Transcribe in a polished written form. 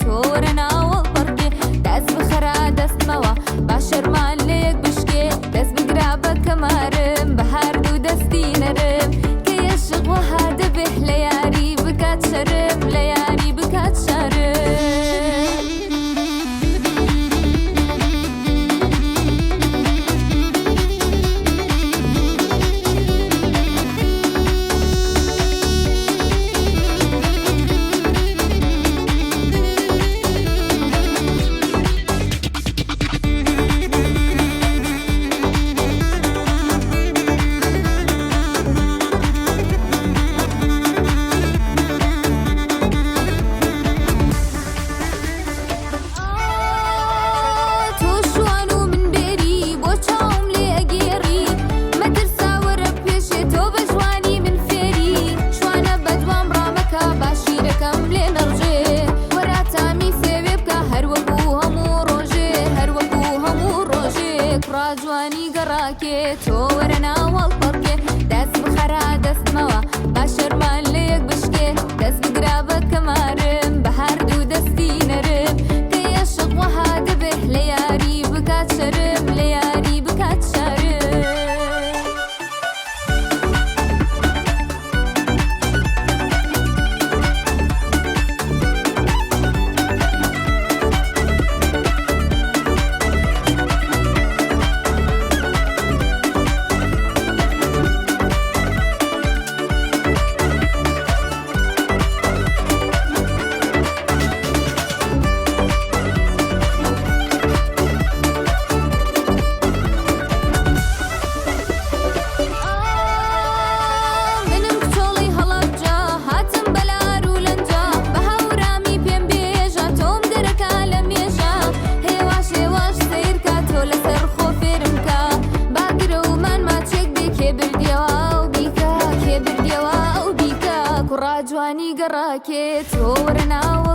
تۆ وەرە ناوەڵ پەڕکێ دەست بخەرە دەستمەوە با شەرمان لە یەک بشکێ دەست بگرە بە کەمارم بە هەردوو دەستی نەرم کە یەشق وەها دەبێ لە یاری بکات شەرم لە یاری بکات شەرم. تۆ شوان و من بێری بۆ چاوم لێ ئەگێڕی مەترسا وەرە پێشێ تۆ بە جوانی من فێری شوانە بەدوام ڕامەکە با شیرەکەم لێ نەڕژێ وەرە تامی سێوێ بکە هەر وەکو هەموو ڕۆژێ هەر وەکو هەموو ڕۆژێ کوڕا جوانی گەڕاکێ تۆ وەرە ناوەڵ پەڕکێ دەست بخەرە دەستمەوە با شەرمان لە یەک بشکێ دەست بگرە بە کەمارم بە هەردوو دەستی نەرم کە یەشق وەها دەبێ لە یاری بکات شەرم لە یاری بکات شەرم. منم کچۆڵی هەڵەبجە هاتم بەلار و لەنجە بە هەورامی پێم بێژە تۆم گەرەکە لە مێژە هێواش هێواش سەیرکە تۆ لەسەر خۆ فێرم کە با گرەومان ماچێک بێ کێ بردیەوە ئەو بیکە کێ بردیەوە ئەو بیکە کوڕا جوانی گەڕاکێ تۆ وەرە ناوە.